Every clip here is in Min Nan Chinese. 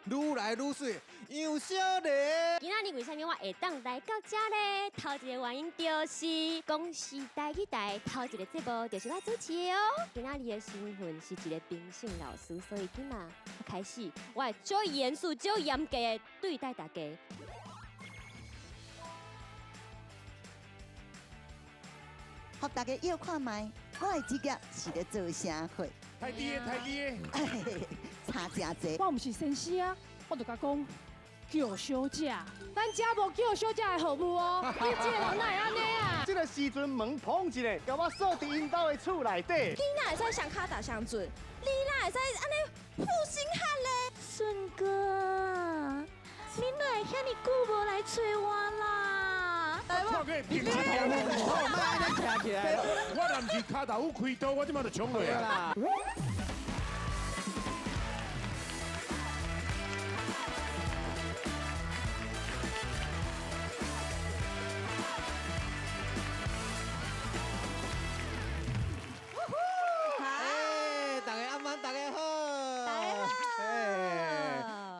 愈來愈媠，楊小麗。今仔日為啥物我會當來到遮咧？頭一個原因就是公視台語台頭一個節目就是我主持的哦。今仔日的身份是一個評審老師，所以今仔開始我會最嚴肅、最嚴格的對待大家。予大家臆看覓，我的職業是咧做啥貨？太低的，太低的，差誠濟。我毋是先生啊，我就共講叫小姐，咱遮無叫小姐的服務哦。你這個人哪會按呢啊？這個時陣門碰一下，共我鎖佇𪜶兜的厝內底。你哪會使雙跤踏雙準？你哪會使按呢負心漢咧？順哥，你哪會遐爾久無來揣我啦？看過平時好，莫按呢徛起來。我若毋是跤頭有開刀，我這馬就衝落啊！哎，大家晚安，大家好。大家好。哎，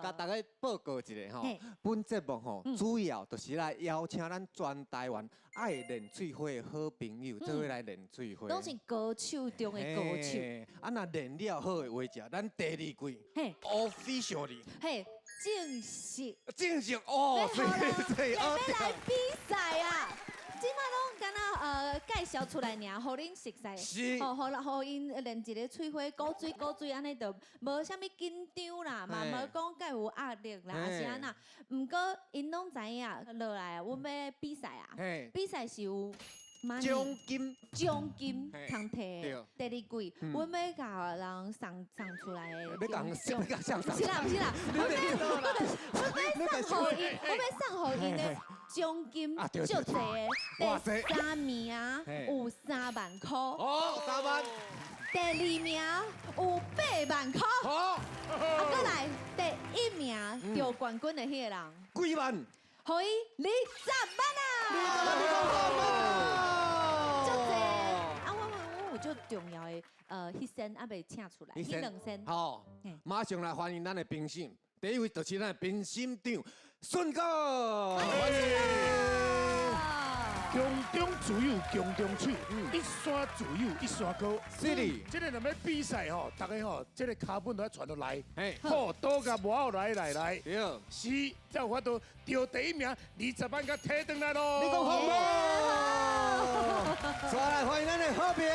共大家報告一下吼，本節目吼主要就是來邀請咱全台灣愛練喙火的好朋友，做伙來練喙火。攏是高手中的高手。啊，若練了好的話者，咱第二季，officially，嘿，正式，正式哦，對，欲來比賽啊！這馬攏敢若介紹出來爾，予恁熟似，是，吼，予𪜶練一个喙火，古錐古錐按呢就無啥物緊張啦，嘛無講蓋有壓力啦，抑是按怎。毋過𪜶攏知影落來，阮欲比賽啊，比賽是有獎金，獎金通摕。第二季，阮欲共人送送出來的。欲共送，欲共送。毋是啦，毋是啦，阮欲送予𪜶，阮欲送予𪜶的獎金足濟的。第三名有3萬箍。哦，3萬。第二名有8萬箍。好。啊，閣來第一名得冠軍的彼个人。幾萬？予伊20萬啊！ 20萬，你講好無？足濟啊！我有足重要的彼先猶未請出來，彼兩先。好，馬上來歡迎咱的評審。第一位就是咱的評審長順哥。歡迎。強中自有強中手，一山自有一山高。是的，這个若欲比賽吼，大家吼，這个跤本都愛傳落來。好，倒共無好來來來。對，是，才有法度得第一名，20萬共提轉來囉。你講好無？再來歡迎咱的和平。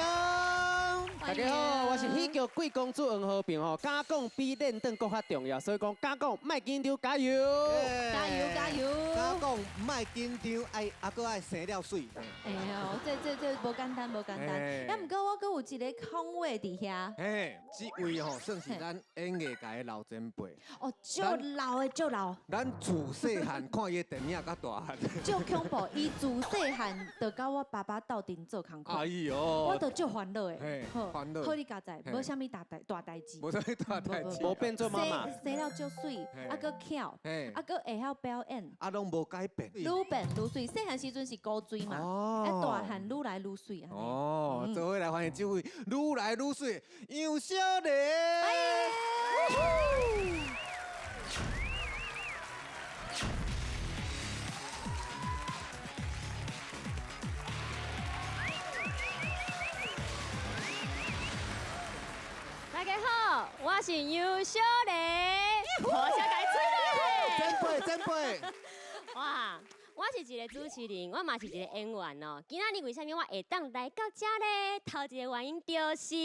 大家好，我是喜劇貴公子黃和平吼，敢講比練轉閣較重要，所以講敢講莫緊張，加油！加油加油！敢講莫緊張，愛猶閣愛生了媠。哎喲，這這這無簡單，無簡單。啊，毋過我閣有一個空位佇遐。嘿，這位吼算是咱演藝界的老前輩。哦，足老的足老。咱自細漢看伊的電影到大漢。足恐怖，伊自細漢就佮我爸爸鬥陣做工課。哎喲，我就足煩惱的。煩惱。好你佳哉，無啥物大代大代誌。無啥物大代誌。無變做媽媽。生了足媠，啊閣巧，啊閣會曉表演。啊，攏無改變。愈變愈媠，細漢時陣是古錐嘛，啊大漢愈來愈媠。哦，做伙來歡迎這位愈來愈媠楊小麗。大家好，我是楊小麗，我先來吹。前輩，前輩。哇！我是一個主持人，我嘛是一個演員哦。今仔日為啥物我會當來到遮咧？頭一個原因就是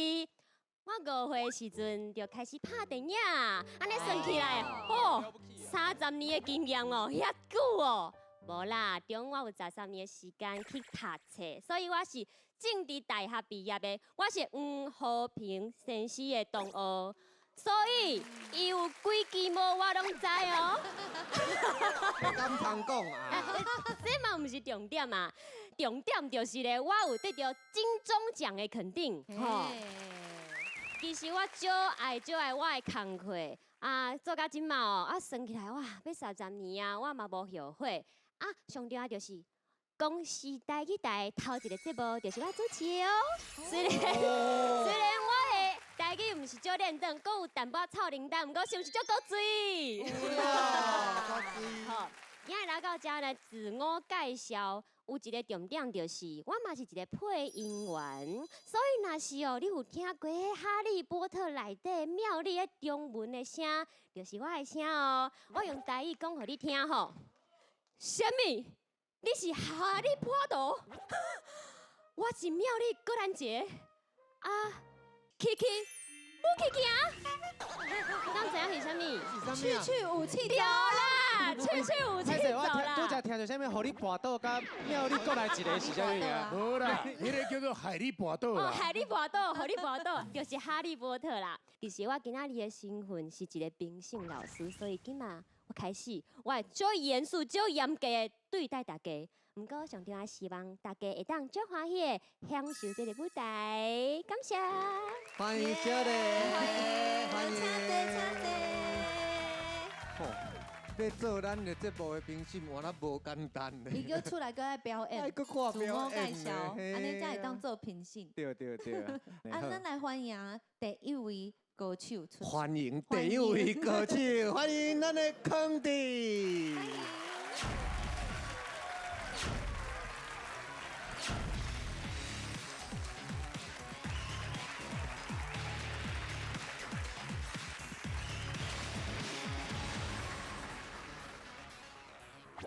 我5歲時陣就開始拍電影，按呢算起來，哦，30年的經驗哦，遐久哦。無啦，中我有13年的時間去讀冊，所以我是政治大學畢業的，我是黃和平先生的同學。所以，伊有幾支毛我攏知哦。敢通講啊？這嘛毋是重點啊，重點就是咧，我有得著金鐘獎的肯定。吼，其實我足愛足愛我的工課啊，做到這馬哦，啊算起來哇，欲30年啊，我嘛無後悔。啊，上重要就是公視台語台頭一個節目就是我主持的哦。雖然我的台台語毋是少練轉，閣有淡薄臭奶蛋，毋過是毋是足古錐？好，今日來到遮呢，自我介紹有一個重點就是，我嘛是一個配音員，所以若是哦，你有聽過彼哈利波特內底妙麗的中文的聲，就是我的聲哦。我用台語講予你聽吼。啥物？你是哈利波特？我是妙麗格蘭傑啊，琪琪，武器行，敢知影是啥物？去去武器對啦，去去武器走啦。拄才聽著啥物？予你跋倒，佮妙麗過來一个是啥物啊？無啦，彼个叫做海利跋倒啦。哦，海利跋倒，予你跋倒，就是哈利波特啦。其實我今仔日的身份是一個評審老師，所以今仔我開始，我會足嚴肅、足嚴格的對待大家。毋過上重要希望大家會當足歡喜的享受這個舞台，感謝。歡迎小麗，歡迎，請坐，請坐。吼，欲做咱的節目的評審，原來無簡單呢。伊閣出來閣愛表演，閣看自我介紹，按呢才會當做評審。對對對。啊，咱來歡迎第一位歌手出。歡迎第一位歌手，歡迎咱的康弟。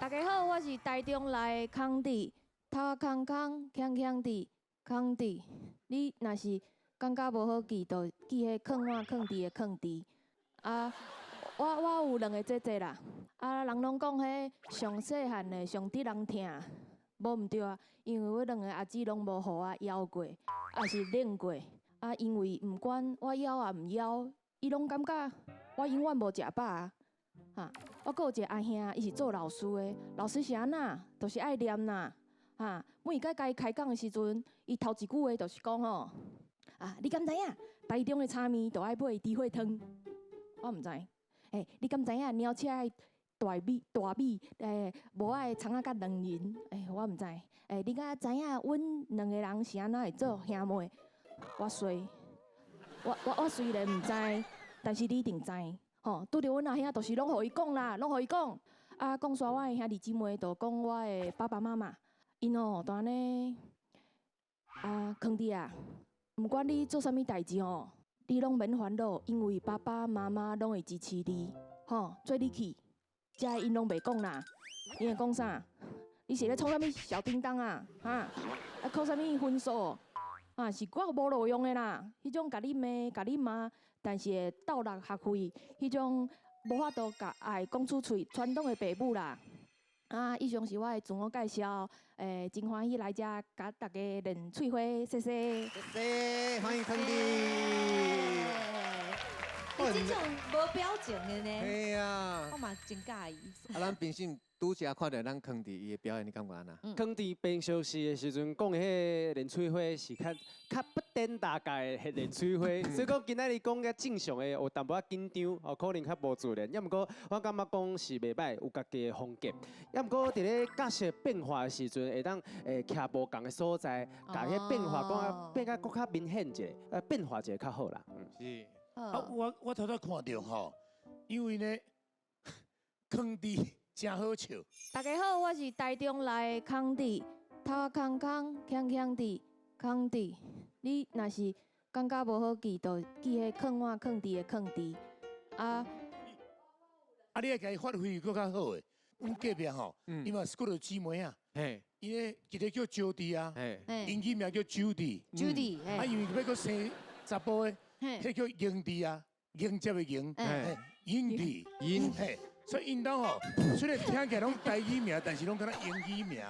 大家好，我是台中來的康弟，頭空空，強強弟，康弟，你若是感覺無好記，就記彼囥我囥佇的囥佇。啊，我有兩個姐姐啦，啊，人攏講彼上細漢的上得人疼，無毋對啊，因為我兩個阿姊攏無予我枵過，也是冷過。啊，因為毋管我枵也毋枵，伊攏感覺我永遠無食飽啊。哈，我閣有一個阿兄，伊是做老師的，老師是按怎，就是愛念啦。哈，每擺共伊開講的時陣，伊頭一句話就是講吼，啊，你敢知影？台中的炒麵都愛配豬血湯，我毋知。欸，你敢知影？貓車愛大米大米，欸，無愛蔥仔佮卵仁，欸，我毋知。欸，你敢知影？阮兩個人是按怎會做兄妹？我衰，我雖然毋知，但是你一定知。吼，拄著阮阿兄，就是攏予伊講啦，攏予伊講。啊，講煞我的兄弟姊妹，就講我的爸爸媽媽，𪜶吼就按呢。啊，康弟啊，毋管你做啥物代誌吼，你攏免煩惱，因為爸爸媽媽攏會支持你，吼，做你去。這𪜶攏袂講啦，𪜶會講啥？你是咧創啥物小叮噹啊？哈？啊，考啥物分數？啊，是我無路用的啦，彼種共你罵、共你罵。但是會鬥落學費，彼種無法度共愛講出喙，傳統的爸母啦。啊，以上是我的自我介紹，欸，真歡喜來遮共大家練喙花，謝謝。謝謝，歡迎康弟。你這種無表情的呢？嘿啊，我嘛真佮意。啊，咱評審拄才看著咱康弟伊的表演，你感覺按怎？康弟平常時的時陣講的彼個練喙花是較不顛大概的練喙花，所以講今仔日講較正常的，有淡薄仔緊張，哦，可能較無自然。抑毋過我感覺講是袂䆀，有家己的風格。抑毋過佇咧角色變化的時陣，會當徛無仝的所在，共彼變化講啊變甲閣較明顯一下，變化一下較好啦。是。啊，我頭拄看著吼，因為呢，康弟真好笑。大家好，我是台中來的康弟，頭空空，強強弟，康弟，你若是感覺無好記，就記彼囥我囥佇的囥佇。啊，啊，你愛共伊發揮閣較好的。阮隔壁吼，伊嘛是幾個姊妹啊，伊咧一個叫招娣啊，英語名叫 Judy，Judy，啊，因為欲閣生查埔的。彼叫英弟啊，迎接的迎，英弟，英嘿，所以𪜶兜吼，雖然聽起來攏台語名，但是攏敢若英語名。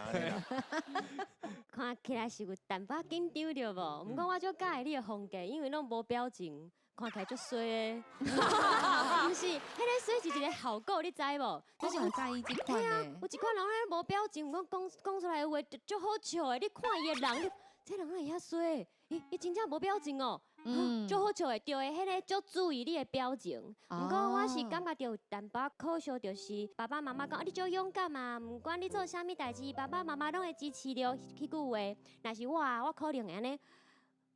看起來是有淡薄緊張著無？毋過我足佮意你的風格，因為攏無表情，看起來足衰的。毋是，彼个衰是一個效果，你知無？我嘛在意這款的。有一款人咧無表情，毋過講講出來的話足好笑的。你看伊的人，這人哪會遐衰？伊真正無表情哦。足好笑的，對的，彼个足注意你的表情。毋過我是感覺著有淡薄可惜，就是爸爸媽媽講啊，你足勇敢啊，毋管你做啥物代誌，爸爸媽媽攏會支持你。彼句話，若是我，我可能會按呢，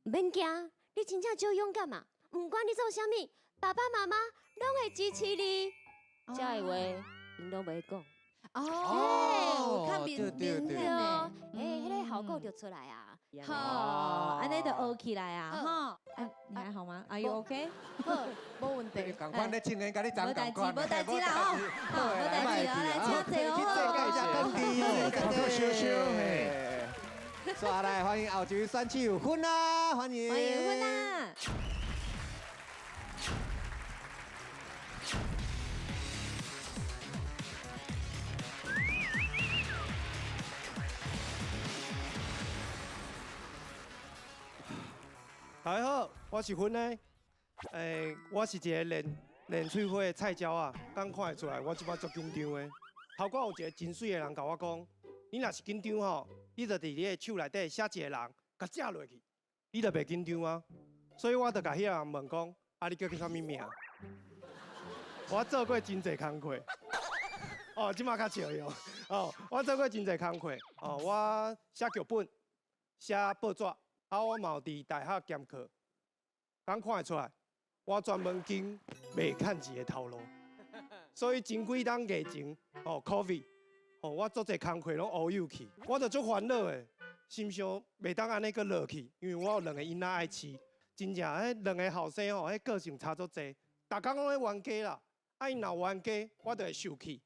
毋免驚，你真正足勇敢啊，毋管你做啥物，爸爸妈妈拢会支持你。这的话，𪜶拢袂讲。哦，有较明明显的，欸，彼个效果就出来啊。好，按呢就学起来啊，吼。哎，你还好吗？Are you OK？好，无问题。仝款咧，唱言佮你争仝款。无代志啦，吼，无代志啊，来请坐哦。小小嘿。煞来欢迎后一位选手芬啊，欢迎。欢迎芬啊。大家好，我是芬的。我是一个练练喙火的菜鸟啊，敢看会出来，我这摆足紧张的。头拄有一个真媠的人共我讲，你若是紧张吼，你就伫你的手内底写一个人，共食落去，你就袂紧张啊。所以我就共彼个人问讲，啊，你叫啥物名？我做过真济工课，哦，这摆较笑哟。哦，我做过真济工课，哦，我写剧本，写报纸。啊，我嘛有伫大学兼课，敢看会出来，我专门经袂趁钱的头路，所以前几冬疫情，哦，COVID，哦，我做济工课拢乌有去，我就足烦恼的，心想袂当按呢阁落去，因为我有两个囡仔爱饲，真正彼两个后生吼，彼个性差足济，逐工拢咧冤家啦，啊，𪜶若冤家，我就会受气，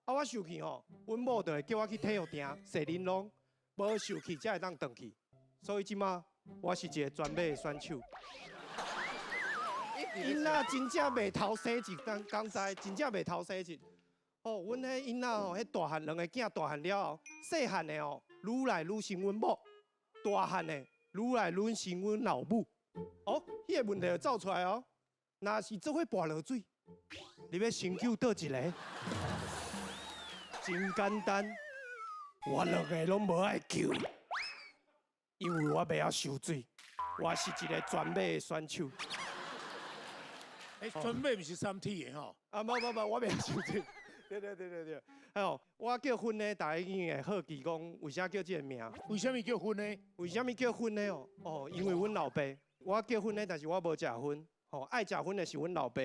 啊，我受气吼，阮某就会叫我去体育场洗玲珑，无受气才会当转去，所以这马。我是一个全马的选手，囡仔真正袂头生一，刚刚才真正袂头生一。哦，阮彼囡仔吼，彼大汉两个囝大汉了后，细汉的哦，愈来愈像阮某，大汉的愈来愈像阮老母。哦，彼个问题就走出来哦。若是做伙跋落水，你欲先救佗一个？真简单，我两个拢无爱救。因为我袂晓泅水，我是一个全马的选手。欸，全马毋是三铁的吼？啊，无无无，我袂晓泅水。对对对对对。哎呦，我叫芬的，大家一定会好奇讲，为啥叫这个名？为啥物叫芬的？为啥物叫芬的哦？哦，因为阮老爸，我叫芬的，但是我无食薰。吼，爱食薰的是阮老爸。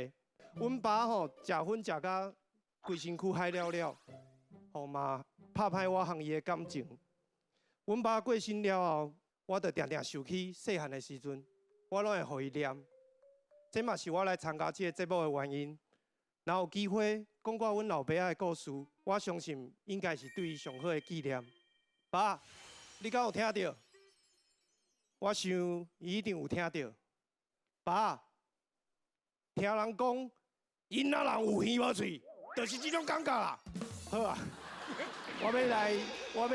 阮爸吼食薰食甲规身躯海了了，吼嘛拍歹我和伊的感情。阮爸过身了后，我就定定想起细汉的时阵，我拢会予伊念。这嘛是我来参加这个节目的原因。若有机会讲过阮老爸仔的故事，我相信应该是对伊上好的纪念。爸，你敢有听到？我想伊一定有听到。爸，听人讲，囡仔人有耳无喙，就是这种感觉啦。好啊。我欲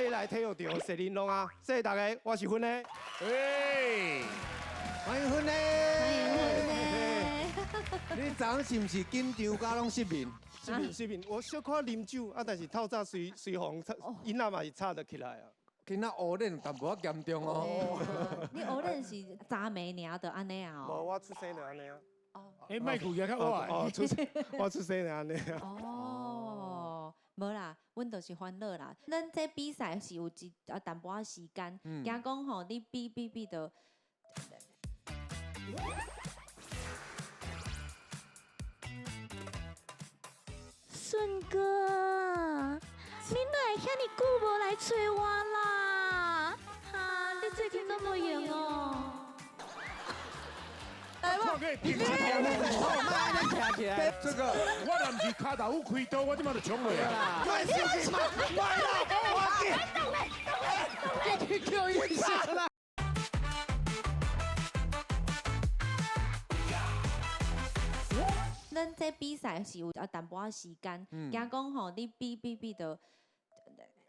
来体育场洗玲珑啊！谢谢大家，我是芬的。喂，欢迎芬的。欢迎芬的。你昨昏是毋是紧张到拢失眠？失眠失眠，我小可啉酒啊，但是透早随随风，囡仔嘛是吵得起来啊。今仔乌脸淡薄仔严重哦。你乌脸是昨暝尔就按呢啊？无，我出生就按呢啊。哦。欸，麦克也较我。哦，出生，我出生就按呢啊。哦。无啦，阮就是烦恼啦。咱这比赛是有一啊淡薄仔时间，惊讲吼你比比比到。顺哥，你哪会遐尔久无来揣我啦？哈，你最近拢无闲哦？这个我若毋是跤头有开刀，我这马就冲落啊！莫生气嘛，莫啦，我去叫医生啦。咱这比赛是有啊淡薄仔时间，惊讲吼你比比比到。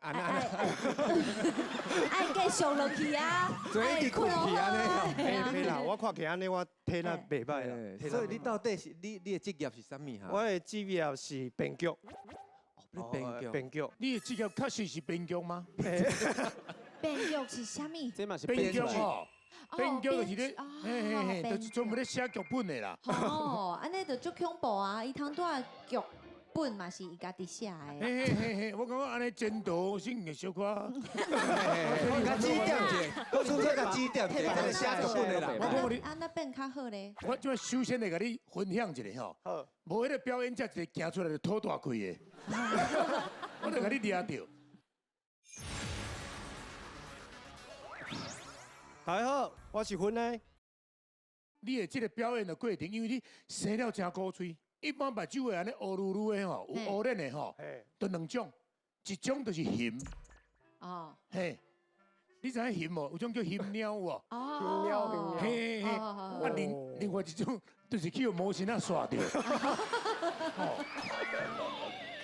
爱爱继续落去啊！嘴一直困去按呢。袂啦，我看起按呢，我体力袂歹啦。所以你到底是你的职业是啥物哈？我的职业是编剧。你编剧？编剧。你的职业确实是编剧吗？编剧是啥物？这嘛是编剧吼。编剧就是咧，嘿嘿嘿，就是专门咧写剧本的啦。哦，按呢就足恐怖啊！伊通拄仔剧。本嘛是伊家己寫的。嘿嘿嘿嘿，我感覺按呢前途性會小可。共指點一下，我純粹共指點一下，這個寫劇本的人。我講你，啊，那變較好咧。我這首先來共你分享一下吼，無彼個表演者一个行出來就吐大氣的，我就共你掠著。大家好，我是芬的。你的這个表演的過程，因為你生了誠古喙，一般目睭會按呢烏嚕嚕的吼，有烏臉的吼，就兩種，一種就是熊。哦。嘿，你知影熊無？有種叫熊貓有無？哦。熊貓，熊貓。嘿嘿嘿。啊，另外一種就是去予魔神仔煞著。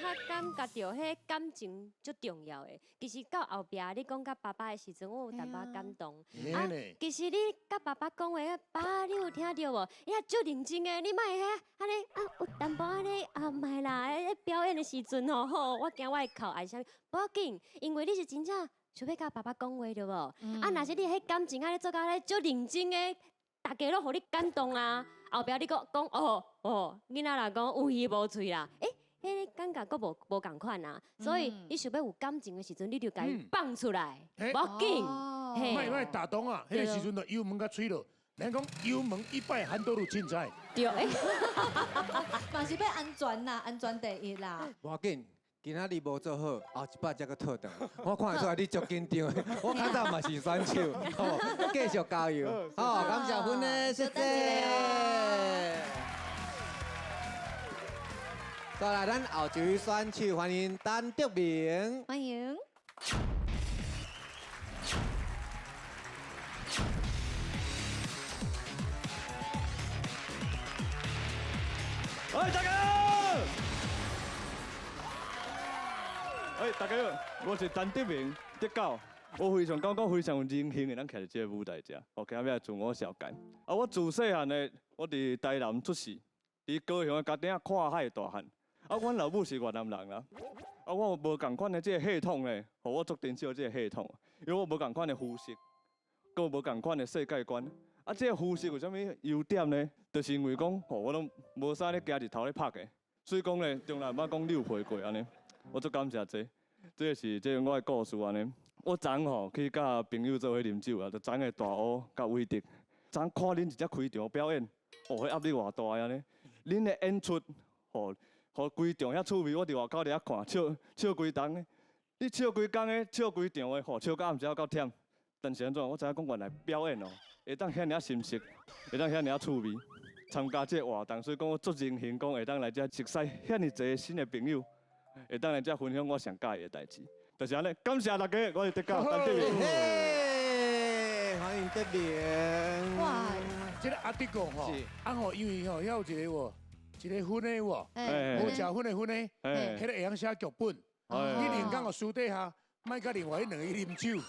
較感覺著彼感情足重要的。其實到後壁你講佮爸爸的時陣，我有淡薄仔感動。啊，其實你佮爸爸講話，爸，你有聽著無？伊也足認真的，你莫遐按呢啊，有淡薄按呢啊，毋係啦，彼表演的時陣吼，吼，我驚我會哭還是啥物，無要緊，因為你是真正想欲佮爸爸講話對無？啊，若是你彼感情按呢做甲咧足認真的，大家攏予你感動啊。後壁你閣講哦哦，囡仔若講有耳無喙啦，欸。彼個感覺閣無仝款啊，所以你想欲有感情的時陣，你就共伊放出來，無要緊。莫莫打動啊！彼個時陣就油門共吹落，人講油門一擺，很多路凊彩。對，嘛是欲安全啦，安全第一啦。無要緊，今仔日無做好，後一擺才閣討轉來。我看會出來你足緊張的，我較早嘛是選手，好，繼續加油。好，感謝芬的，謝謝。再來，咱後一位選手，歡迎陳德明。歡迎。哎，大家好！哎，大家好，我是陳德明，德狗。我非常感覺非常榮幸會當徛佇這個舞台這，哦，今仔日自我紹介。啊，我自細漢呢，我佇台南出世，佇高雄的家庭看海大漢。啊，阮老母是越南人啦。啊，我有無仝款的這個血統呢，予我足珍惜這個血統，因為我無仝款的膚色，閣有無仝款的世界觀。啊，這個膚色有啥物優點呢？就是因為講，吼，我攏無啥咧驚日頭咧曬的，所以講呢，從來毋捌講溜皮過按呢。我足感謝這，這個是這個我的故事按呢。我昨昏吼去佮朋友做伙啉酒啊，就昨昏的大烏佮偉德，昨昏看恁一只開場表演，哦，彼壓力偌大按呢。恁的演出，吼，予規場遐趣味，我佇外口佇遐看，笑笑規冬的。你笑規工的，笑規場的，吼，笑到暗時仔夠忝。但是按怎，我知影講原來表演哦，會當遐爾仔心適，會當遐爾仔趣味，參加這個活動，所以講我足榮幸，講會當來遮熟識遐爾濟新的朋友，會當來遮分享我上佮意的代誌。就是按呢，感謝大家，我是德狗陳德明。歡迎德明。哇，這個阿德講吼，啊吼，因為吼，遐有一個無，一個薰的有無，無食薰的薰的，彼個會曉寫劇本。你連講哦，私底下莫佮另外彼兩个去啉酒，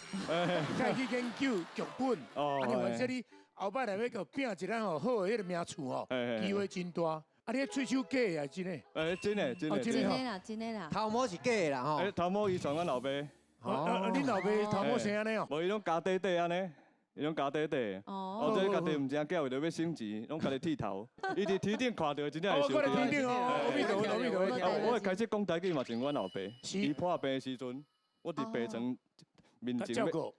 佮伊去研究劇本。啊，你反正你後擺來欲閣拼一个吼好的彼個名次吼，機會真大。啊，你彼喙鬚假的還是真的？欸，真的，真的，真的啦，真的啦。頭毛是假的啦吼。欸，頭毛遺傳阮老爸。哦，恁老爸頭毛生按呢哦？無，伊攏咬短短按呢，伊攏咬短短。哦。這家己毋知影囝為著欲省錢，攏家己剃頭。伊佇天頂看著，真正會生氣。哦，佇天頂哦，阿彌陀佛，阿彌陀佛。我會開始講台語嘛，是阮老爸。伊破病的時陣，我佇病床面前照顧，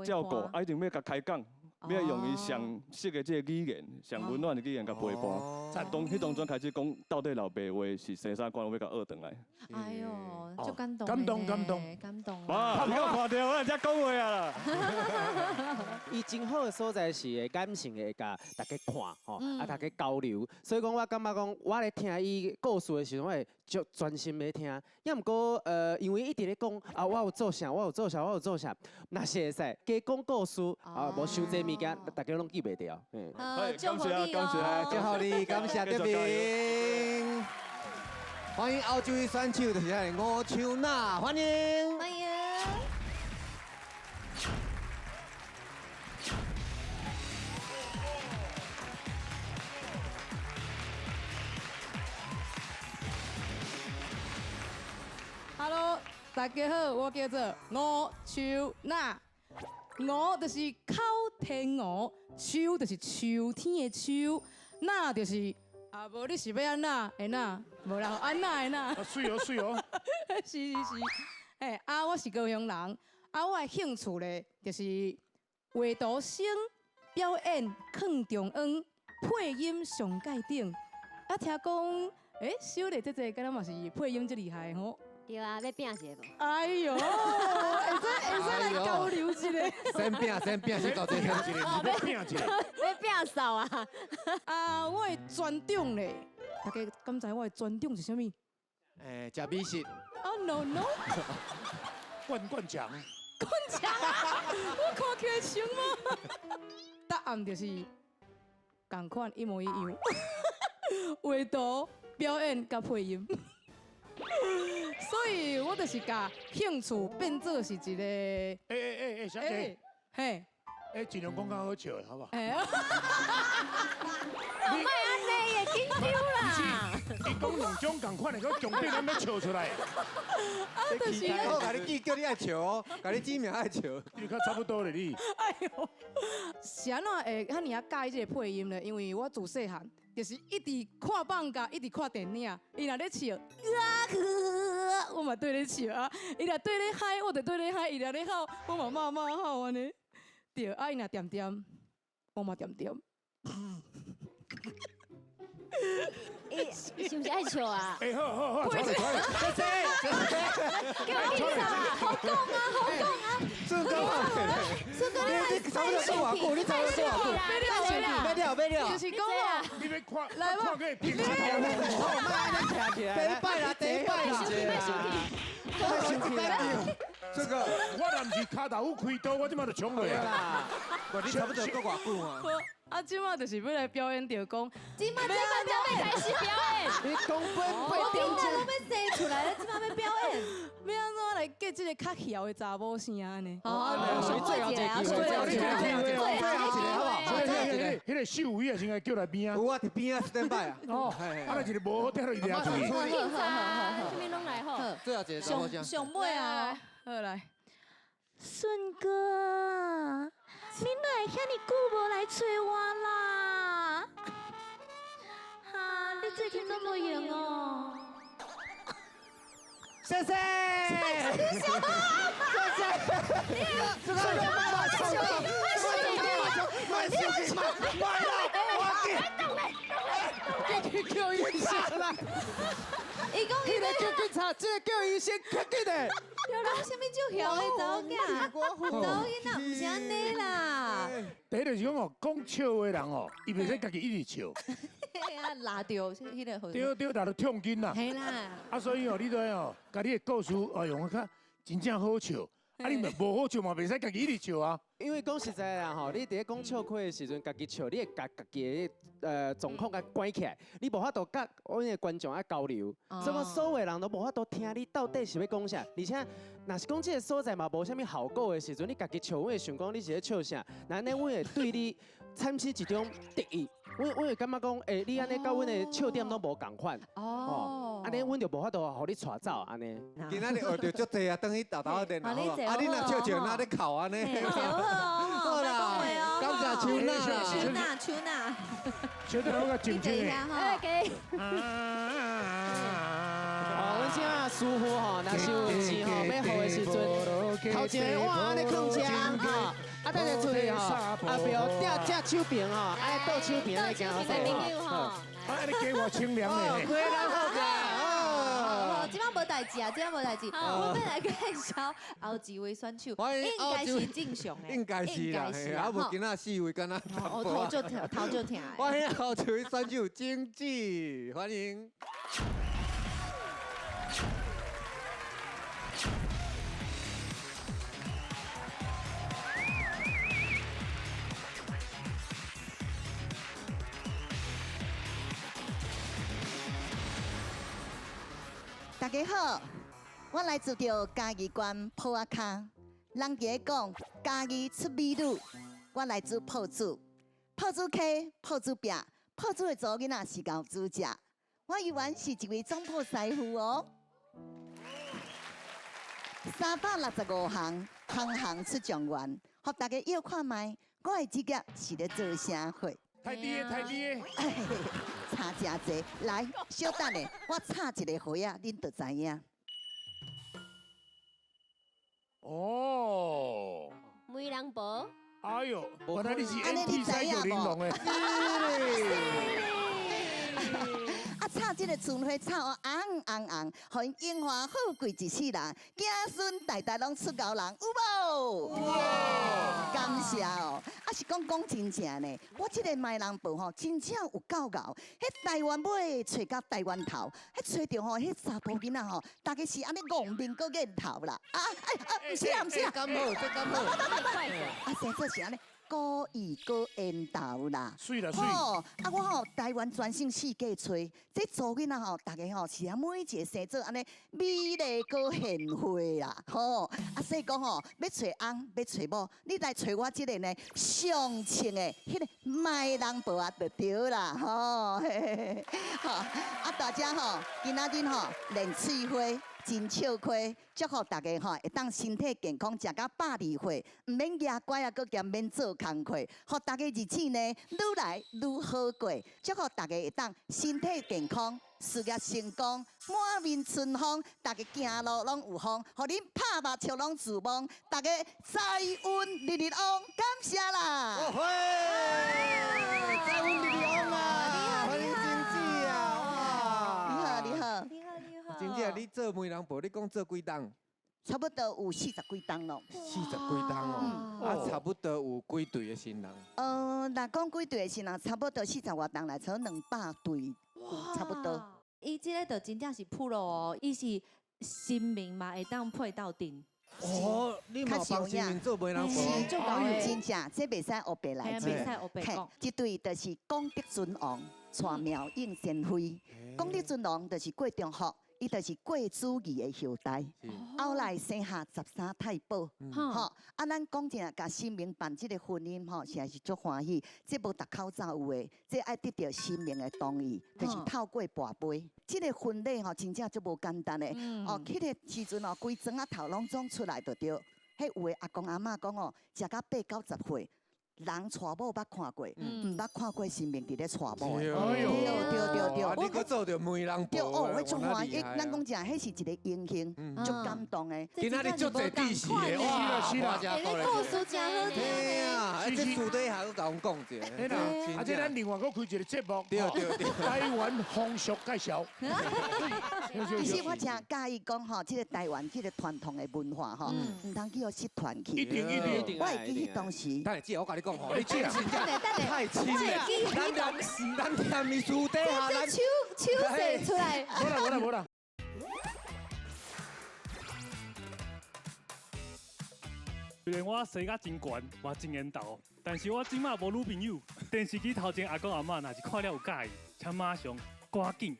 照顧，啊，一定欲共開講。欲用伊上適的這個語言，上溫暖的語言共陪伴。當彼當陣開始講，到底老爸話是生啥款，我欲共學轉來。哎喲，足感動，感動，感動，感動。哇，你閣看著我才講話啊！伊真好的所在是會感性的，會共大家看吼，啊，大家交流。所以講，我感覺講，我咧聽伊故事的時陣，我會足專心咧聽。抑毋過，因為一直咧講啊，我有做啥，我有做啥，我有做啥，若是會使加講故事啊，無傷濟物件，大家攏記袂著。嗯。好，祝福你哦，祝福你，感謝德明。歡迎後一位選手，就是咱的吳秋娜，歡迎。歡迎。 Hello，大家好，我叫做吳秋娜。吳就是口天吳，秋就是秋天的秋，娜就是啊，无你是欲按怎？会哪？无啦，按怎会哪？啊，媠哦媠哦。是是是，嘿，啊，我是高雄人，啊，我的兴趣咧，就是画图生、表演、囥中央、配音上盖顶。啊，听讲，欸，小丽姐姐敢若嘛是配音这厉害吼？对啊，欲拼一下无？哎哟，会使会使来交流一下。先拼先拼，先到这拼一下，欲拼一下。欲拼扫啊！啊，我的专长咧，大家敢知我的专长是啥物？欸，食美食。啊 no no！灌灌肠。灌肠啊！我看起来像吗？答案就是仝款一模一样，画图、表演佮配音。所以我就是共兴趣变做是一个。欸欸欸欸，小姐。嘿。欸，尽量讲较好笑的，好不好？欸。莫按呢，会紧张啦。伊讲两种仝款的，阁强逼咱欲笑出来。啊，就是。我共你记，叫你爱笑哦，共你指名爱笑。你较差不多咧，你。哎哟，是按怎会遐尔仔佮意这个配音咧？因为我自细汉就是一直看放假，一直看电影，伊若咧笑，啊呵，我嘛对咧笑啊；伊若对咧嗨，我就对咧嗨；伊若咧吼，我嘛骂骂吼按呢。对，啊伊若恬恬，我嘛恬恬。欸，是毋是爱笑啊？欸，好好好，出来出来，谢谢谢谢。叫我警察啊！好讲啊，好讲啊！顺哥，顺哥，你差不多说偌久，你差不多说偌久，欲了欲了，就是讲哦，你欲看，来吧，看个平头，好，莫按呢徛起来，第一摆啦，第一摆啦，莫生气啦。这个，我若毋是跤头有开刀，我这马就冲落啦。你差不多阁偌久啊？啊，这马就是欲来表演，就讲，这马这马才欲开始表演。你讲本我囡仔拢欲生出来了，这马欲表演。欲按怎来结这个较嚣的查某声按呢？哦，最后一个机会，最后一个机会，最后一个好不好？最后一个，彼个秀伟啊，先来叫来边啊。有啊，伫边仔 stand by 啊。哦，啊，那一个无好，硩落伊掠出去。警察，啥物拢来好。最后一个查某声。上尾啊，好来。顺哥，你哪会遐尔久无来揣我啦？哈，你最近拢无闲哦？谢谢。谢谢。谢谢。这个妈妈笑死，妈生气，妈妈啦，我去叫医生啦！伊讲彼个叫警察，这个叫医生，较紧的。对啦，啥物就囂的查某囝，查某囡仔毋是按呢啦。第一就是讲哦，讲笑话的人哦，伊袂使家己一直笑。嘿啊，拉著彼个。对对，拉著痛筋啦。嘿啦。啊，所以哦，你都爱哦，共你的故事哦用得较真正好笑。啊，你嘛无好笑嘛，袂使家己一直笑啊。因为讲实在啦吼，你伫咧讲笑话的时阵，家己笑，你会共家己的状况共关起来，你无法度佮阮的观众爱交流，所以讲所有人都无法度听你到底是欲讲啥。而且，若是讲这个所在嘛无啥物效果的时阵，你家己笑，阮会想讲你是咧笑啥？那按呢，阮会对你产生一种敌意。阮会感觉讲，欸，你按呢佮阮的笑点拢无仝款。哦。按呢，阮就无法度予你带走按呢。今仔日学著足济啊，转去沓沓仔练好。啊，你若笑笑，若咧哭按呢？好啦，感谢秋娜。秋娜，秋娜。小等我较静静的。OK。哦，阮请师傅吼，若是有钱吼，欲予的时阵，头前的碗按呢囥遮吼，啊，等下出去吼，后壁正手边吼，按呢倒手边按呢行好势吼。啊，按呢加偌清凉的。归人好者。哦，这摆无代志啊，这摆无代志。我欲来介绍后一位选手，应该是正常的，应该是啦，啊无今仔四位敢若。哦，头就疼，头就疼。欢迎后一位选手经济，欢迎。大家好，我来自著嘉义县埔仔跤。人伫咧讲嘉义出美女，我来自朴子，朴子溪、朴子壁、朴子的查某囡仔是𠢕煮食。我犹原是一位总铺师傅哦。365行，行行出状元，予大家约看觅。我的职业是咧做啥货？太低的，太低的。差誠濟。來，小等下，我插一个花仔，恁就知影。哦，媒人婆。哎呦，原来你是 NT 390龙的。啊，插这个春花插哦红红红，予𪜶荣华富贵一世人，子孙代代拢出𠢕人，有无？感谢哦。啊，是讲讲真正呢，我这个媒人婆吼，真正有够𠢕。彼台湾尾揣到台湾头，彼揣著吼，彼查埔囡仔吼，大家是按呢戆面阁瘾头啦。啊哎啊，毋是啦，毋是啦。敢好，这敢好。啊，生做是按呢。古意阁缘投啦，媠啦媠。吼，啊我吼台湾全省四界揣，这查某囡仔吼，逐家吼是啊每一个生做按呢美丽阁贤惠啦，吼。啊所以讲吼，欲揣翁欲揣某，你来揣我这个呢，上称的彼个媒人婆啊，就对啦，吼。好，啊大家吼，今仔日吼练喙花。真笑亏，祝福大家吼会当身体健康，食到102岁，毋免牙拐啊，阁兼免做工课，予大家日子呢愈来愈好过。祝福大家会当身体健康，事业成功，满面春风，大家行路拢有风，予恁拍目笑拢自摸，大家财运日日旺，感谢啦！财运日日旺啊！欢迎真姊啊！你好，你好。真正你做媒人婆，你讲做几冬？差不多有40几冬咯。40几冬哦，啊，差不多有几对的新人？若讲几对的新人，差不多40外冬来，差不多200对，差不多。伊这个就真正是普罗哦，伊是神明嘛，会当配斗阵。哦，你嘛帮神明做媒人婆？是，真正，这袂使乌白来讲。袂使乌白讲。这对就是广德尊王娶妙应仙妃，广德尊王就是郭中福。伊就是郭子仪的后代，后来生下13太保，吼啊！咱讲真，共神明办这个婚姻，吼，实在是足欢喜。这无逐口罩有的，这爱得著神明的同意，就是透过跋杯。这个婚礼吼，真正足无简单的。哦，彼个时阵哦，规庄仔头拢总出来就对。彼有的阿公阿嬷讲哦，食到80、90岁。人娶某捌看过，毋捌看过神明伫咧娶某。对对对对，你阁做著媒人婆。对哦，我足欢喜。咱讲真，彼是一个英雄，足感动的。今仔日足济知识的，哇！是啦，故事真好听。嘿啊，这私底下阁共阮讲者。嘿啦，啊，这咱另外阁开一个节目，对对对，台湾风俗介绍。其实我真佮意讲吼，这个台湾这个传统的文化吼，毋通去予失传去。一定一定。我会记彼当时。等下姐，我共你讲吼，你这真正太亲了。咱踮伊私底下，咱手手伸出来。无啦无啦无啦。虽然我生甲真悬，嘛真缘投，但是我这马无女朋友。电视机头前阿公阿嬷若是看了有佮意，请马上赶紧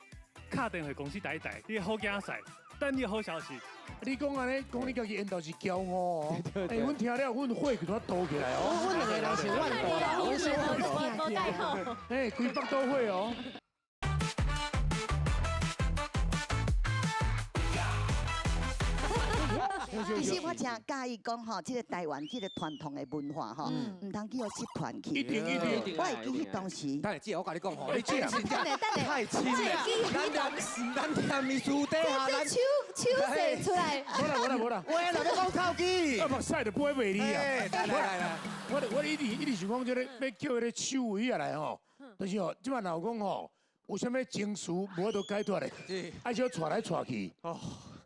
敲电话公司台台，你的好囝婿等你的好消息。你讲按呢，讲你家己缘投是骄傲哦。哎，阮听了，阮火就都起来哦。阮两个人是怨妒啦，阮是怨妒。哎，规腹都火哦。其实我真佮意讲吼，这个台湾这个传统的文化吼，毋通去予失传去。一定一定。我会记彼当时。等下姐，我共你讲吼，你这真正太亲了。咱踮伊私底下，咱手手伸出来。无啦无啦无啦。喂，若欲讲臭机。我目屎就飞袂你啊！来来来，我一直一直想讲这个欲叫彼个手位仔来吼，就是吼，这摆若有讲吼，有啥物情绪无法度解脱的，爱小带来带去。哦。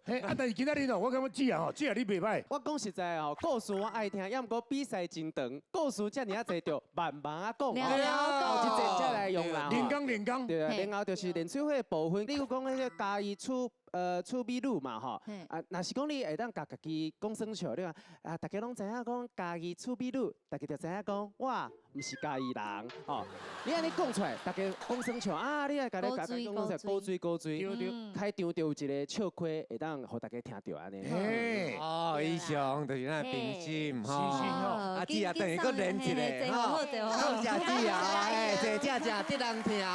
嘿，啊！但是今仔日哦，我感觉姊啊吼，姊啊你袂䆀。我讲实在吼，故事我爱听，抑毋过比赛真长，故事遮尔仔济，就慢慢仔讲，后一节才来用啦。连讲连讲。对啊，然后就是练水火的部分，例如讲彼个嘉义出美女嘛吼，啊，若是讲你会当共家己讲耍笑，你讲啊，大家拢知影讲嘉义出美女，大家就知影讲我毋是嘉义人，吼。你按呢讲出来，大家讲耍笑啊，你爱共你家己讲讲古锥古锥，开场就有一个笑亏会当予大家听著按呢。哦，以上就是咱的评审吼，啊姊啊，等于阁练一个吼，感谢姊啊，哎，坐正正得人听哦。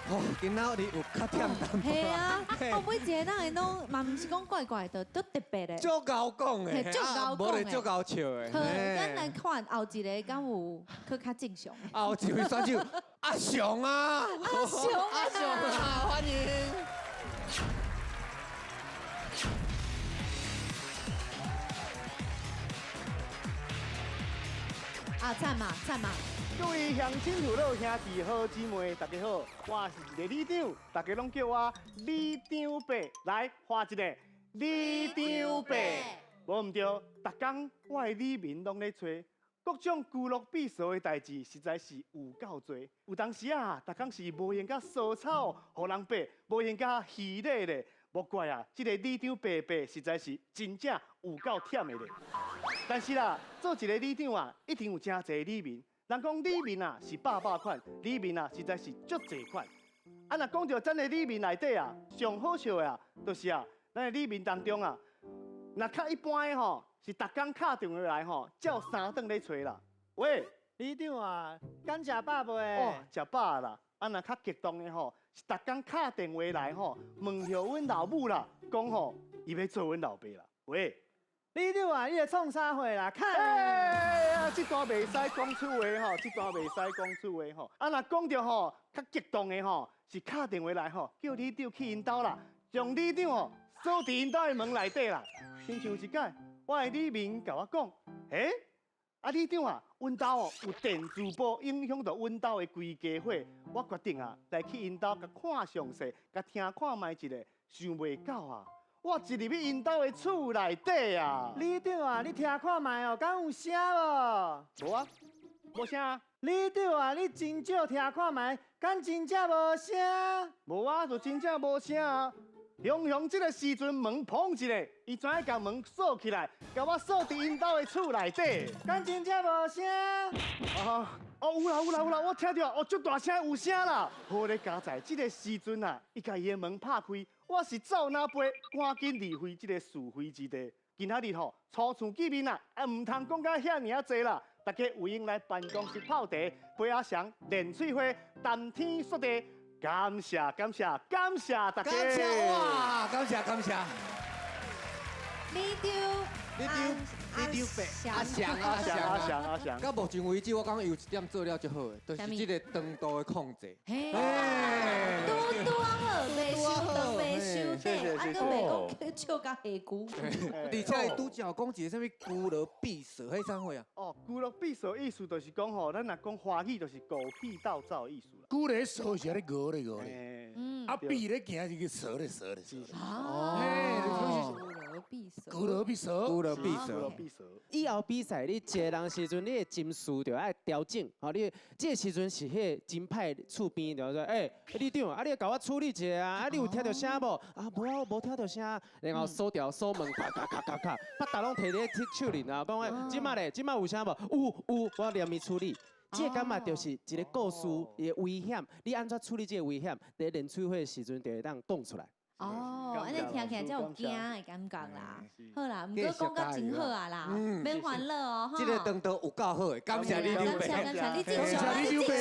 哦，今仔日有较忝淡薄。系啊，我每一个人会拢嘛，毋是讲怪怪的，都特别的。足𠢕讲的，足𠢕讲的，无咧足𠢕笑的。好，咱来看后一个敢有阁较正常。后一位选手。阿雄啊，阿雄阿雄啊，歡迎。啊，讚嘛讚嘛！各位鄉親父老兄弟好姊妹，大家好，我是一個里長，大家攏叫我里長伯。來，畫一個里長伯，無毋對，逐工我的里民攏咧揣各種居樂比數的代誌，實在是有夠濟。有當時啊，逐工是無閒佮掃草，予人爬，無閒佮虛禮咧。莫怪啊，這個里長伯伯實在是真正有夠忝的咧。但是啦，做一個里長啊，一定有誠濟里民。人講里民啊是百百款，里民啊實在是足濟款。啊，若講到咱的里民內底啊，上好笑的啊，就是啊，咱的里民當中啊，若較一般的吼，是逐工敲電話來吼，照三頓咧揣啦。喂，里長啊，敢食飽未？哦，食飽啦。啊，若較激動的吼，是逐工敲電話來吼，問著阮老母啦，講吼，伊欲做阮老爸啦。喂，里長啊，你咧創啥貨啦？看，哎呀，這段袂使講出話吼，這段袂使講出話吼。啊，若講著吼，較激動的吼，是敲電話來吼，叫里長去𪜶兜啦，將里長吼鎖佇𪜶兜的門內底啦。親像一擺，我的里民共我講，欸，啊里長啊，阮兜哦有電磁波影響著阮兜的規家伙，我決定啊來去𪜶兜共看詳細，共聽看覓一下，想袂到啊！我一入去𪜶兜的厝內底啊！里長啊，你聽看覓哦，敢有聲無？無啊，無聲啊。里長啊，你真少聽看覓，敢真正無聲？無啊，就真正無聲啊！雄雄這個時陣門砰一下，伊知影共門鎖起來，共我鎖佇𪜶兜的厝內底。敢真正無聲？啊！哦，有啦有啦有啦，我聽著哦，足大聲有聲啦！好咧，佳哉，這個時陣啊，伊共伊的門拍開，我是走哪飛，趕緊離開這個是非之地。今仔日吼，初次見面啊，啊，毋通講甲遐爾仔濟啦。大家有閒來辦公室泡茶，陪阿翔練喙花，談天說地，感謝感謝感謝大家。感謝哇，感謝感謝。里長，里長，里長伯，阿翔阿翔阿翔阿翔。到目前為止，我感覺伊有一點做了足好的，就是這個長度的控制。嘿，拄拄好，袂傷長，袂傷短，啊，閣袂講笑甲下龜。而且伊拄才有講一個啥物居樂比數，彼啥貨啊？哦，居樂比數意思就是講吼，咱若講華語就是狗屁倒灶的意思啦。居咧數是按呢熬咧熬咧，啊比咧行是去踅咧踅咧踅。哦，居樂比數。居樂比數。居樂比數。以後比賽，你一個人時陣，你的情緒就愛調整。吼，你這個時陣是彼個真歹厝邊，就說，欸，里長，啊，你共我處理一下啊，啊，你有聽著聲無？啊，無啊，我無聽著聲。然後鎖掉鎖門，咔咔咔咔咔，腹大攏提咧手裡啊，講欸，這擺咧，這擺有聲無？有有，我連伊處理。這個感覺就是一個故事的危險，你按怎處理這個危險？佇練喙火的時陣就會當講出來。哦，按呢聽起來才有驚的感覺啦。好啦，毋過講甲真好啊啦，免煩惱哦。這個長度有夠好的，感謝你劉伯，感謝感謝你正常，你正常。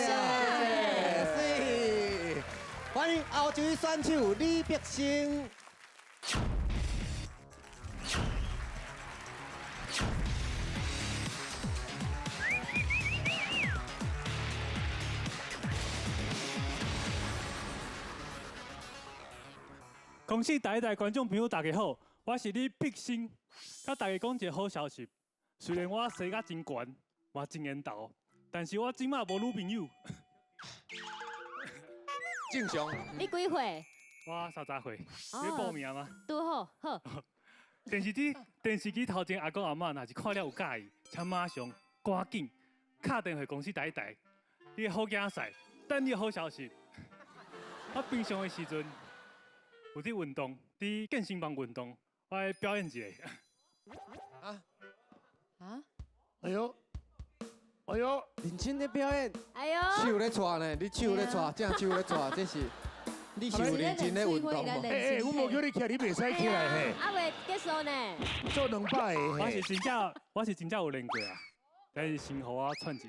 是，歡迎後一位選手李碧星。恭喜第一代觀眾朋友，大家好，我是李碧星。佮大家講一個好消息，雖然我生甲真懸，嘛真緣投，但是我這馬無女朋友。正常。你幾歲？我30歲。你報名嗎？拄好，好。電視機頭前阿公阿嬤若是看了有佮意，請馬上趕緊敲電話公司台台。你的好囝婿，等你的好消息。我平常的時陣有佇運動，佇健身房運動，我來表演一下。啊啊！哎呦，哎呦，認真咧表演。哎呦，手咧掣呢？你手咧掣，這手咧掣，這是你是有認真咧運動無？欸，我無叫你起來，你袂使起來嘿。啊未結束呢。做200個。我是真正有練過啊，但是先予我喘一下。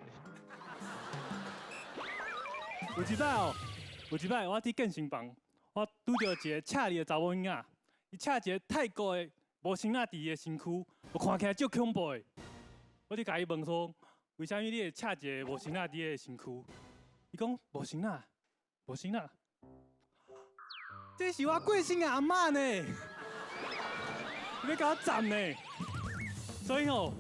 有一擺我佇健身房。我拄著一個赤字的查某囡仔，伊赤一個泰國的無身仔佇伊的身軀，我看起來足恐怖的。我就共伊問說，為啥物你會赤一個無身仔佇伊的身軀？伊讲无行啦，无行啦，这是我过身的阿嬷呢，你欲共我斩呢？所以吼，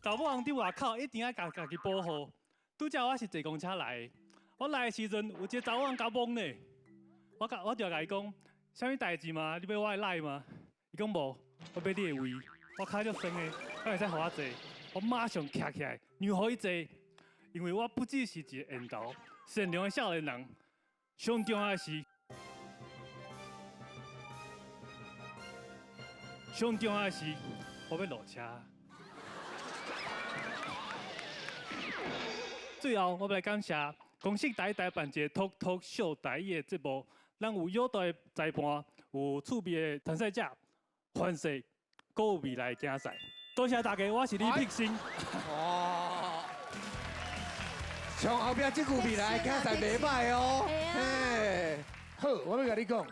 查某人伫外口一定爱共家己保护。拄才我是坐公车来的，我来的时阵有一个查某人共我摸呢，我共我就共伊讲，啥物代志嘛？你欲我的奶吗？伊讲无，我欲你的胃，我跤足酸的，敢会使予我坐？我马上徛起来，让予伊坐，因为我不只是一个缘投，善良的少年人，上重要的是，上重要的是，我欲落车。最后，我欲来感谢公视台台办一个 Talk Talk 秀台语的节目，咱有友台的裁判，有趣味的参赛者，凡势，阁有未来的竞赛。多谢大家，我是李碧新。哦，从后壁这句未来的竞赛袂䆀哦。嘿，好，我欲共你讲，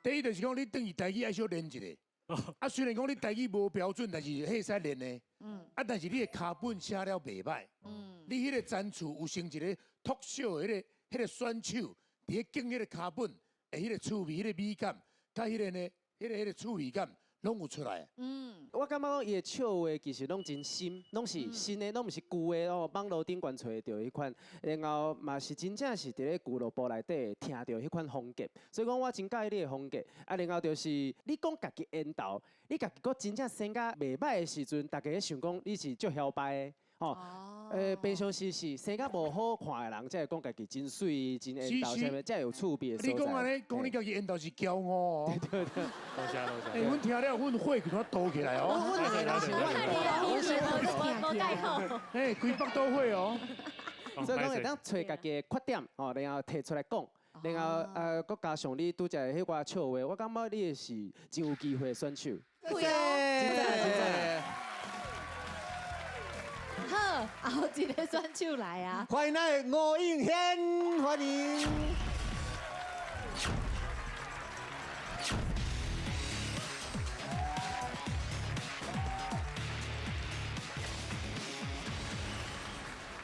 第一就是讲你转去台语爱小练一下。啊，虽然讲你台语无标准，但是彼会使练的。啊，但是你的脚本写了袂䆀。你彼个层次有成一个 talk show 彼个选手，伫咧敬彼个脚本的彼个趣味、彼个美感，佮彼个呢，彼个趣味感，拢有出来。我感觉讲伊的笑话其实拢真新，拢是新的，拢毋是旧的哦。网路顶悬揣著彼款，然后嘛是真正是伫咧俱乐部内底会听著彼款风格。所以讲我真佮意你的风格。啊，然后就是你讲家己缘投，你家己阁真正生甲袂䆀的时阵，大家咧想讲你是足嚣掰的。吼，平常时是生甲无好看的人，才会讲家己真媠、真缘投，啥物，才有趣味的所在。你讲按呢，讲你家己缘投是骄傲哦。对对对，多谢多谢。欸，阮听了，阮火就都起来哦。欸，规腹肚火哦。所以讲会当揣家己的缺点，吼，然后提出来讲，然后阁加上你拄则的彼寡笑话，我感觉你的是真有机会的选手。对真赞真赞。好，后一个选手来啊！欢迎咱的吴映轩，欢迎。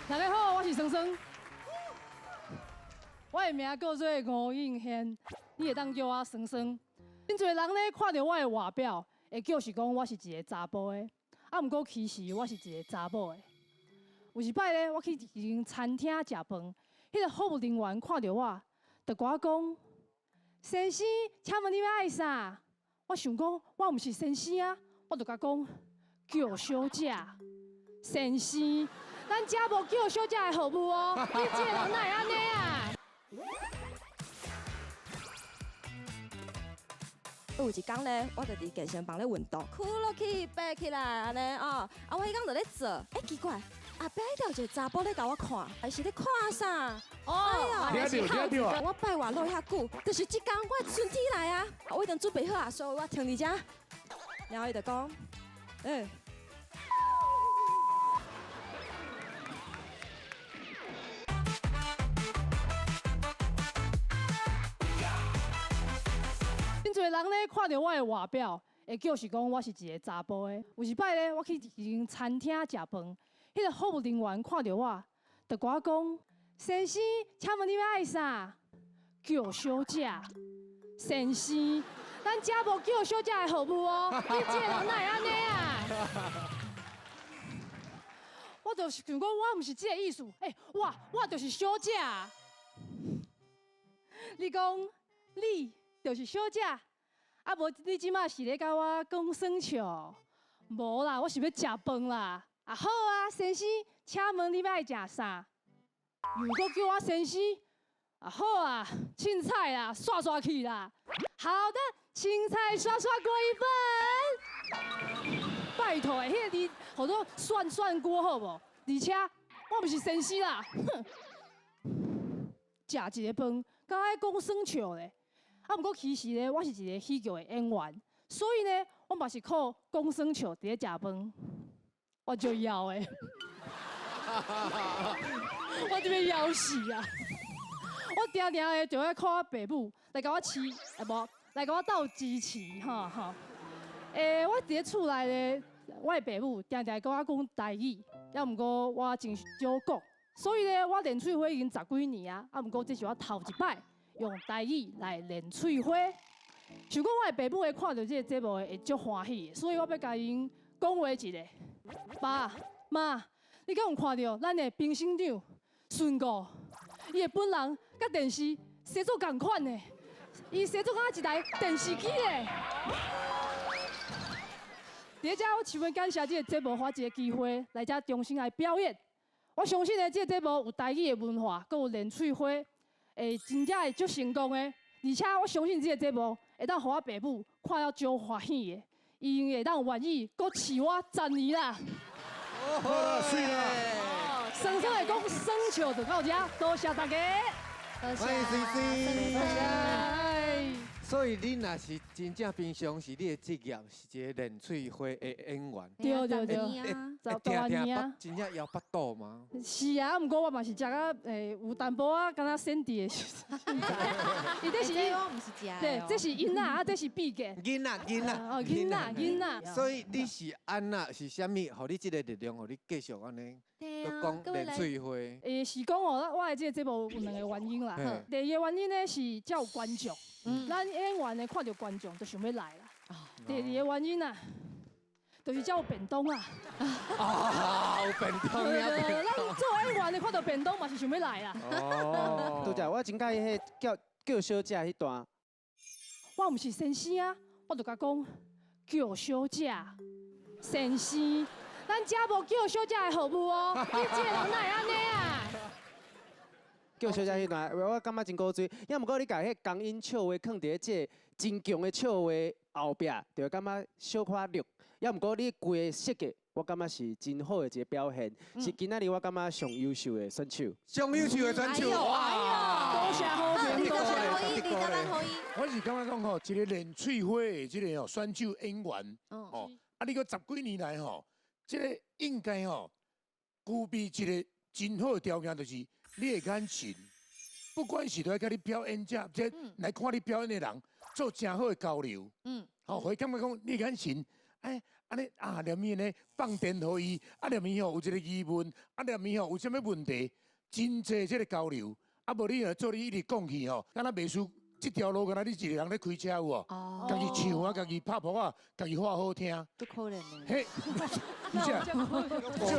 大家好，我是双双。我的名叫做吴映轩，你会当叫我双双。真济人咧看著我的外表，会叫是讲我是一个查埔的，啊，毋过其实我是一个查某的。有一摆咧，我去一间餐厅食饭，彼个服务人员看著我，就共我讲：“先生，请问你欲爱啥？”我想讲，我毋是先生啊，我就共讲叫小姐。先生，咱遮无叫小姐的服务哦，你这个人哪会按呢啊？有一工咧，我就伫健身房咧运动，屈落去，爬起来，按呢哦。啊，我彼工就咧做，欸，奇怪，后壁彼条一个查埔咧共我看，伊是咧看啥？哦，哎呀，我拜外落遐久，就是这工我春天来啊，我已经准备好啊，所以我停伫遮，然后伊就讲，欸。真济人咧看著我的外表，会叫是讲我是一个查埔的。有一摆咧，我去一间餐厅食饭，彼个服务人员看著我，就共我讲：“先生，请问你欲爱啥？”叫小姐。先生，咱遮无叫小姐的服务哦，你这个人哪会按呢啊？我就是想讲，我毋是这个意思，欸，我就是小姐。你讲你就是小姐，啊无你这马是咧共我讲耍笑？无啦，我是欲食饭啦。啊好啊，先生，请问你欲爱食啥？又阁叫我先生。啊好啊，凊彩啦，刷刷去啦。好的，青菜刷刷锅一份。拜托的，彼个字号做涮涮锅好无？而且我毋是先生啦，哼，食一个饭，敢爱讲耍笑咧。啊，毋过其实咧，我是一个喜剧的演员，所以呢，我嘛是靠讲耍笑伫咧食饭，我就枵的，我这欲枵死啊！我定定的就爱靠我爸母来共我饲，啊无来共我斗支持，吼吼。我伫咧厝内咧，我的爸母定定共我讲台语，犹毋过我真少讲，所以咧，我练喙花已经十几年啊，啊，毋过这是我头一摆用台语来练喙花。想讲我的爸母会看著这个节目会足欢喜的，所以我欲共𪜶讲话一下。爸妈，你敢有看著咱的评审长顺哥？伊的本人佮电视生做仝款的，伊生做敢若一台电视机咧。伫遮，我十分感谢这个节目，予我一个机会来遮重新来表演。我相信呢，这个节目有台语的文化，阁有练喙花，会真正会足成功的。而且我相信这个节目会当予我爸母看了足欢喜的，𪜶会当愿意阁饲我10年啦。好啦，媠啦。爽爽的讲耍笑就到遮，多谢大家。欢迎媠媠。所以你若是真正平常时，你的职业是一个练喙花的演员。对对对，会定定腹，真正枵腹肚吗？是啊，毋过我嘛是食甲有淡薄仔敢若身体的时阵。伊这是我毋是食。对，这是囡仔，啊，这是秘籍。囡仔，囡仔。哦，囡仔，囡仔。所以你是按怎是啥物？予你这个力量，予你继续按呢？阁讲练喙花。是讲哦，我的这个节目有两个原因啦。第二个原因呢是才有观众，咱演员呢看著观众就想欲来啦。第二个原因啊，就是才有便当啊。啊，有便当。对对对，咱做演员的看著便当嘛是想欲来啦。哦。拄才我真佮意彼叫叫小姐彼段。我毋是先生啊，我就共讲叫小姐，先生。咱遮无叫小姐的服务哦，你这个人哪会按呢啊？叫小姐彼段，我感觉真古锥。也毋过你共彼工音笑话囥伫咧这个真强的笑话后壁，就会感觉小可弱。也毋过你规个设计，我感觉是真好的一个表现，是今仔日我感觉上优秀的选手。上优秀的选手，哇！多谢好评，多谢好意，二十万予伊。我是感觉讲吼，一个练喙花的这个吼选手演员，吼，啊，你阁十几年来吼。这个应该吼，具备一个真好的条件，就是你的眼神，不管是来佮你表演者，这来看你表演的人，做真好的交流。吼，会感觉讲你眼神，哎，按呢啊，连伊呢放电予伊，啊，连伊吼有一个疑问，啊，连伊吼有啥物问题，真济这个交流。啊，无你若做你一直讲去吼，敢若袂输这条路，敢若你一个人咧开车有无？家己唱啊，家己拍噗仔，家己画好听。足可怜的。嘿，不是，这这孤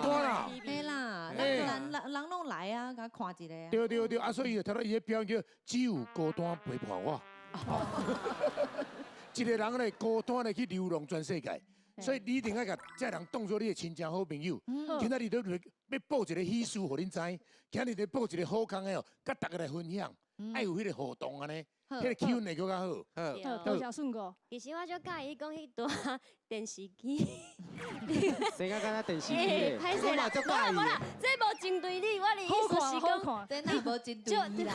单啦。嘿啦，人人人拢来啊，共看一下。对对对，啊，所以就听到伊的表演叫只有孤单陪伴我。一个人咧孤单咧去流浪全世界。所以你一定爱共这人当做你的亲情好朋友。今仔日都欲报一个喜事，予恁知。今日咧报一个好康的哦，佮大家来分享，爱有彼个互动按呢，彼个气氛会阁较好。好，多谢顺哥。其实我足佮意讲彼段电视机。生甲敢若电视机咧。歹势啦，无啦无啦，这无针对你，我的意思是讲，这哪无针对你啦？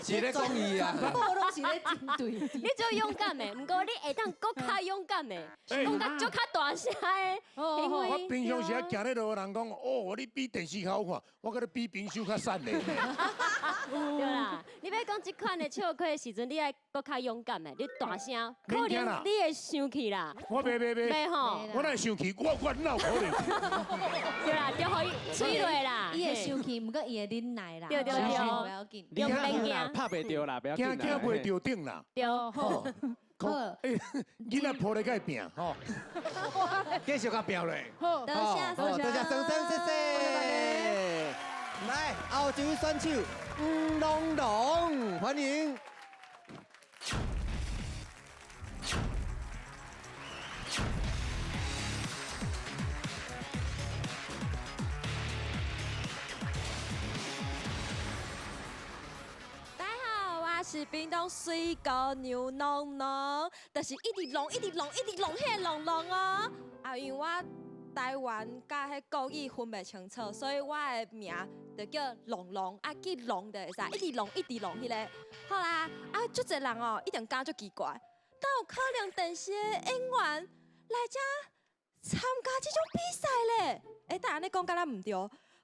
是咧讲伊啊。全部拢是咧针对。你足勇敢的，毋过你会当阁较勇敢的，讲甲足较大声的。我平常时啊行咧路，人讲哦，你比电视较好看，我佮你比冰箱较瘦咧。对啦，你欲讲这款的笑话的时阵，你爱阁较勇敢的，你大声，可能你会生气啦。我袂袂袂，袂吼，我哪会生气？我哪有可能？对啦，就予伊吹落啦。伊会生气，毋过伊会忍耐啦。对对对，不要紧。你较拍袂著啦，不要紧啦。惊惊袂著顶啦。对。好。欸，囡仔抱咧佮伊拼吼。继续共拼落。好，多谢多谢双双，谢谢。来，后一位选手黄龙龙，欢迎。大家好，我是屏东水果牛龙龙，就是一直龙一直龙一直龙彼个龙龙哦。啊，因为我台湾佮彼国语分袂清楚，所以我的名就叫龙龙，啊，记龙就会使，一直龙一直龙彼个。好啦，啊，足济人哦，一定感觉足奇怪，哪有可能电视的演员来遮参加这种比赛咧？欸，但按呢讲敢若毋对。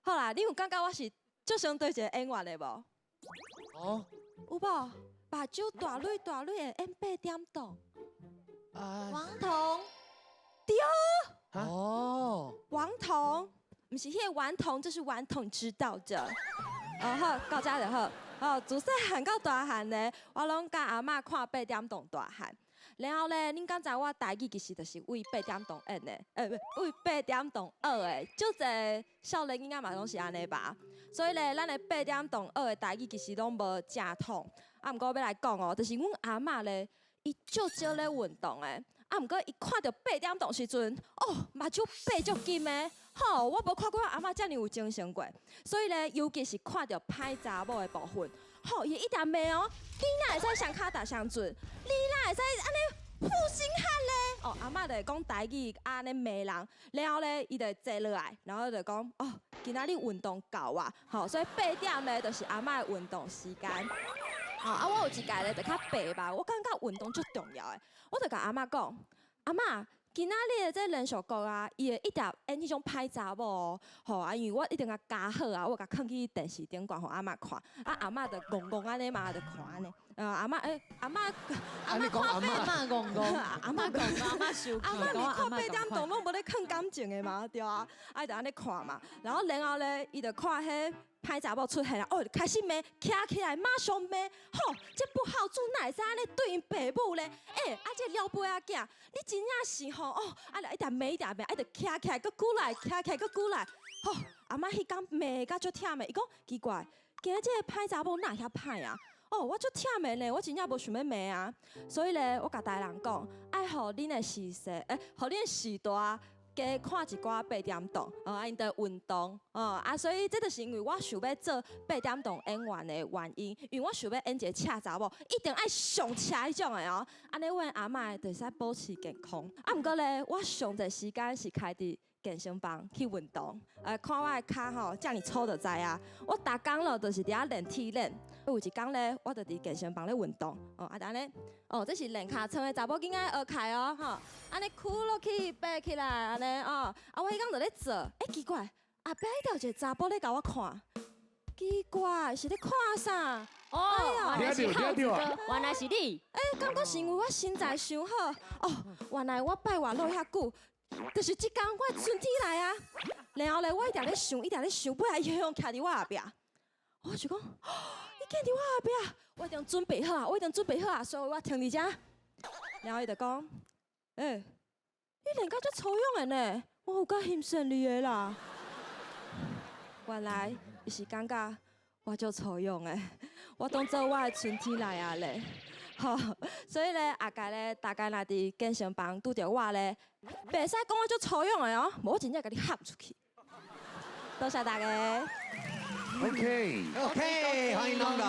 好啦，你有感觉我是足相对一个演员的无？哦。有无？目睭大蕊大蕊的演八点档。王彤。对。哦。王彤。毋是彼个顽童，就是顽童知道的。哦好，到遮就好。哦，自细汉到大汉咧，我拢佮阿嬷看八点档大汉。然后咧，恁敢知我台语其实就是为八点档演的，毋为八点档学的。足济少年囡仔嘛拢是按呢吧。所以咧，咱的八点档学的台语其实拢无正统。啊，毋过欲来讲哦，就是阮阿嬷咧，伊足少咧运动的。啊，毋过伊看著八点档时阵，哦，目睭擘足金的，吼，我无看过我阿嬷遮尔有精神过。所以咧，尤其是看著歹查某的部分，吼，伊一直骂哦，你哪会使双跤踏伤准？你哪会使按呢负心汉咧？哦，阿嬷就会讲台语，按呢骂人，然后咧，伊就会坐落来，然后就讲哦，今仔日运动够啊，吼，所以八点咧就是阿嬷的运动时间。哦，啊，我有一届咧就较白吧，我感觉运动足重要的，我就共阿嬷讲，阿嬷，今仔日的这连续剧啊，伊会一直演彼种歹查某哦，吼啊，因为我一定共加好啊，我共囥去电视顶悬，予阿嬷看，啊，阿嬷就戆戆按呢嘛，就看按呢，阿嬷，欸，阿嬷，阿嬷看阿嬷戆戆，阿嬷戆，阿嬷生气，阿嬷咪看八点档拢无咧囥感情的嘛，对啊，啊，就按呢看嘛，然后咧，伊就看彼歹查某出现啊，哦，就开始骂，徛起来马上骂，吼，这不孝子哪会使按呢对𪜶爸母咧？欸，啊，这老尾仔囝，你真正是吼，哦，啊，一直骂一直骂，啊，就徛起来，阁鼓来，徛起来，阁鼓来，吼，阿嬷彼工骂甲足忝的，伊讲奇怪，今仔这个歹查某哪会遐歹啊？哦，我足忝的呢，我真正无想欲骂啊，所以咧，我共大人讲，爱予恁的时势，欸，予恁的时代。加看一寡八点档，哦，啊，𪜶著运动，哦，啊，所以这就是因为我想欲做八点档演员的原因，因为我想欲演一个赤查某，一定爱上赤彼种的哦，按呢，阮阿嬷就会使保持健康。啊，毋过咧，我上济时间是开伫健身房去运动，看我的跤吼，遮尔粗就知啊。我逐工咯，就是伫遐练铁链。有一工咧，我就伫健身房咧运动，哦，啊，按呢，哦，这是练尻川的查某囡仔学开哦，吼，按呢屈落去，爬起来，按呢，哦，啊，我彼工就咧做，欸，奇怪，后壁彼度有一个查埔咧共我看，奇怪，是咧看啥？哦，原来是孝子哥，原来是你。欸，敢讲是因为我身材伤好？哦，原来我拜月老遐久，就是这工我的春天来啊。然后咧，我一直咧想，一直咧想，尾仔伊向徛伫我后壁，我就讲。伊徛伫我后壁，我已经准备好啊，我已经准备好啊，所以我停伫遮。然后伊就讲：欸，你练甲足粗勇的呢，我有够欣赏你的啦。原来伊是感觉我足粗勇的，我当做我的春天来啊咧。吼，所以咧，下届咧，大家若伫健身房拄著我咧，袂使讲我足粗勇的哦，无我真正共你喊出去。多谢大家。 OK OK，欢迎龙龙。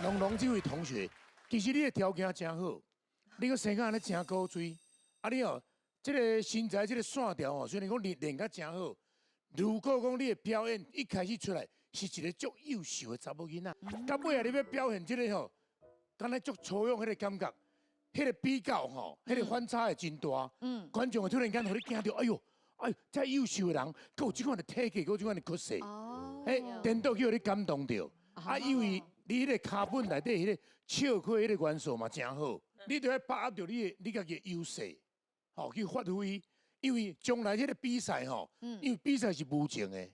龙龙这位同学，其实你的条件真好，你阁生甲按呢真古锥，啊你哦，这个身材这个线条哦，虽然讲练练甲真好，如果讲你的表演一开始出来是一个足幼秀的查某囡仔，到尾啊你欲表现这个吼，敢若足粗勇彼个感觉，彼个比较吼，彼个反差会真大。观众会突然间予你惊著，哎哟，哎，遮幼秀的人，阁有这款的体格，阁有这款的骨势，哎，颠倒去予你感动著。啊，因为你彼个跤本内底彼个笑诙彼个元素嘛真好，你著爱把握著你的你家己的优势，吼去发挥。因为将来彼个比赛吼，因为比赛是无情的。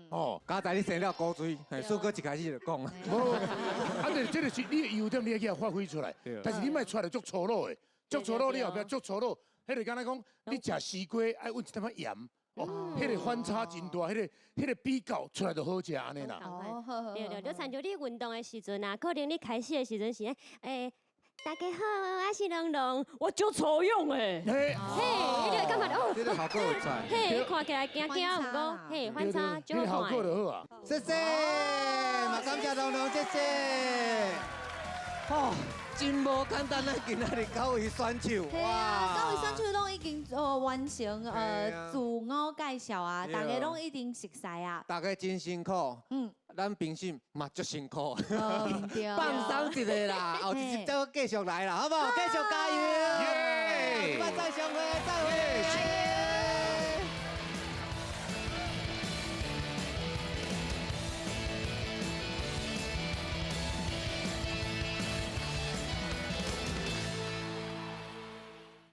哦，刚才你生了古锥，顺哥一开始就讲啊。无，啊，这这个是你的优点，你爱去发挥出来。但是你莫出来足粗鲁的，足粗鲁，你后壁足粗鲁，彼个敢若讲，你食西瓜爱阮一点仔盐，哦，彼个反差真大，彼个比较出来就好食按呢啦。哦，对对，就亲像你运动的时阵啊，可能你开始的时阵是欸，大家好，我是龙龙，我足粗勇的。嘿，你就会感觉哦，这个效果有出来。嘿，看起来惊惊，毋过嘿，反差足好看。效果就好啊。谢谢，嘛感谢龙龙，谢谢。哦，真无简单啊！今仔日九位选手，哇，九位选手拢已经完成自我介绍啊，大家拢已经熟似啊。大家真辛苦，咱评审嘛足辛苦，放松一下啦，后一集再继续来啦，好不好？继续加油！耶！再相会，再会。